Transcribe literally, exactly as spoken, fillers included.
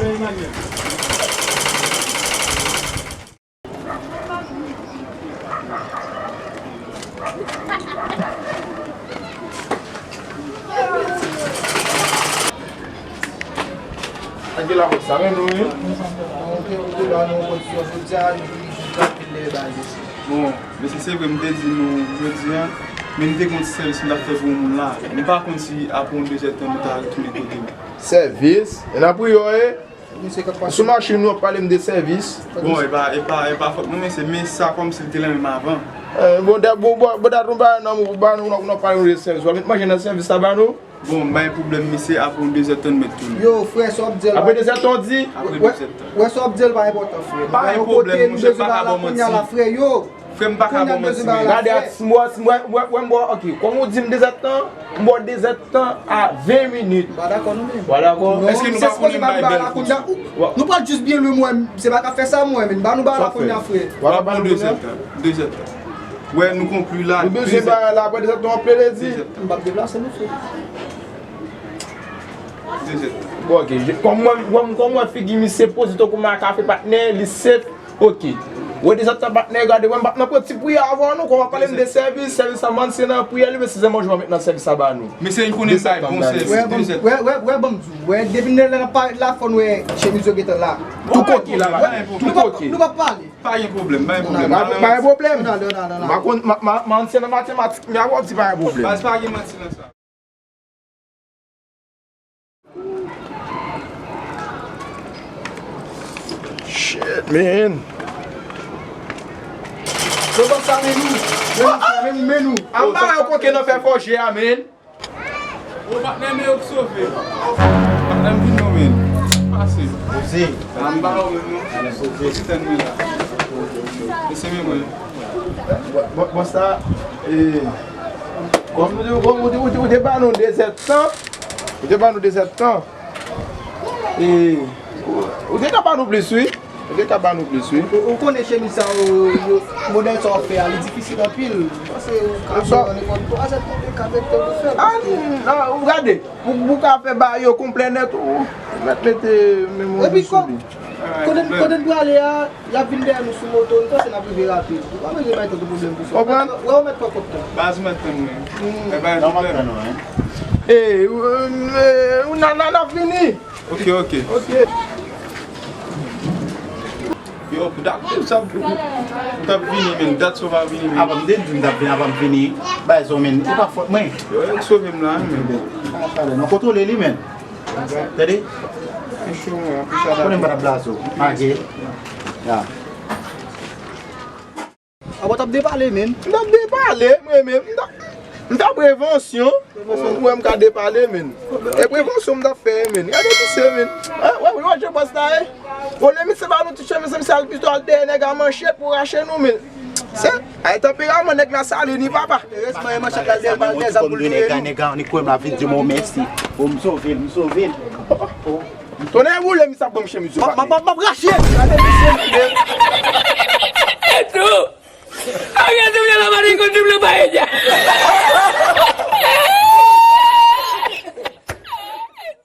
Ak de la fòs sa, men nou, wi. Ou te, ou te ba nou kondisyon jodi a, li jis rapid lè bay isi. Bon, mesye, se vre, m te di nou jodi a, men m te gen yon ti sèvis m t ap fè pou yon moun la. M pa konn si apre yon dezèdtan nou ta retounen kote m. Sèvis? E nan priyo, e? Misye k ap pase. Sou machin, nou ap pale m de sèvis. Bon, e pa, e pa, e pa fòt mwen, mesye, men sa kòmsi l te lan menm avan. Eh, bon, dat, bon, bon, bon, dat, nou ba, nan, nou ba, nou, nou, nou pale de sèvis. W ap met manje nan sèvis la ba nou? Bon, m pa gen pwoblèm, mesye, apre yon dezèdtan, m met tou. Yo, frè, sa w ap di a la. Apre dezèdtan, w di? Apre dezèdtan. Wè, sa w ap di a la pa enpòtan, frè. Pa gen pwoblèm, monchè, m pa ka ba w manti. Frè, yo. Frè, m pa ka ba w manti, men. Gade, a, si m wè, si m wè, wè, wè, m ba w, ok, kòm ou di m dezèdtan, m ba w dezèdtan a ven minit. M pa dakò, non, men. W pa dakò? Èske nou pa konnen m bay bèl kout? Nou pral jis byen lwen, mwen, se pa ka fè sa, mwen, men. Ba nou ba la kounye a, frè. W ap ba nou dezèdtan, dezèdtan. Wè, nou konkli la. Nou bezwen bagay la, apre dezèdtan, w ap plede di. M p ap deplase, non, frè. Dezèdtan. Bon, ok. Kòm mwen, kòm, kòm mwen figi misye poze tankou makafe patnè, li sèf. Ok. Wè dezèdtan patnè, gade, wè m p ap nan pran ti priyè avè w, non, kòm w ap pale m de sèvis, sèvis sa, man, se nan priyè li, men se manje w ap met nan sèvis sa ba nou. Mesye, n konnen bay bon sèvis. Wè, bon, wè, wè, wè, ban m di w. Wè, depi lè n ap parèt la, fò n wè chemiz yo gentan la. Tou koke la, la. Tou koke. Nou p ap pale. Pa gen pwoblèm, pa gen pwoblèm. Pa gen pwoblèm. M pa konn, m, m, m ansyen nan matematik, men avè w di pa gen pwoblèm. Baz, pa gen manti nan sa. Shit, man. Yo, kòm sa, men nou. Men nou, men nou, men nou. Amba yo koke nan fè fòje a, man. Ou patnè, men yo k sove. Patnè m vin non, men. Pase. Poze. Amba yo menm, non. Poze. Poze tèt mwen la. Mesye, men mwen. Bon, bon, sa, eh, kòm ou te, kòm ou te, ou te, ou te ba nou dezèdtan, ou te ba nou dezèdtan, eh, ou, ou te ka ba nou plis, wi. Ou te ka ba nou plis, wi. Ou, ou konnen chemiz sa yo, yo, modèl sa w ap fè a, li difisil anpil. Paske ou ka fè an nenpòt twa zèdtan, ou ka mete ou fè l. Ah, non, ou gade, pou, pou ka fè bagay yo konplè nèt, ou mèt mete men w sou li. Epi, kote, kote n prale a, y ap vin dèyè nou sou moto, nou panse n ap rive rapid. Ou pa bezwen bay tèt ou pwoblèm pou sa. Konprann? Wè, ou mèt pran kòb tan. Baz, ou mèt tann mwen. Hmm. Mwen pa gen pwoblèm. Eh, ou, eh, ou, n a, n a, n ap vini. Ok, ok. Ok. Yo, pou dat, sa, m t ap vini, men dat sa w pa vini, men. Avan m te di m t ap vini, avan m vini. Bay sa w, men, e pa fòt mwen. Yo, yo k sove m la, men bon. Nan kontwole li, men. Tande? Anpil cho, anpil chalè. Konnen m pa t ap blaze w. Make. Ya. Apa w t ap depale, men? M t ap depale, mwen menm. M t ap, m t ap prevansyon. Ou wè m ka depale, men. E prevansyon m t ap fè, men. Gade misye, men. Ah, wè, wè, wè, je pòs la, eh. Olye misye ba nou ti chemiz, misye al pito al dèyè nèg a manchèt pou rache nou, men. Se, ay, tanperaman nèg la sale ni papa. Erezman, e manchèt la dèyè, pa dèyè zam pou l touye nou. Nèg a, nèg a, ni kwè m la vin di m mèsi. O, m sove l, m sove l. Tonnè woule, misye ap ban m chemiz yo. M ap, m ap, m ap rache. Gade misye, men. E tou. Arrête de la mariconne de la paella.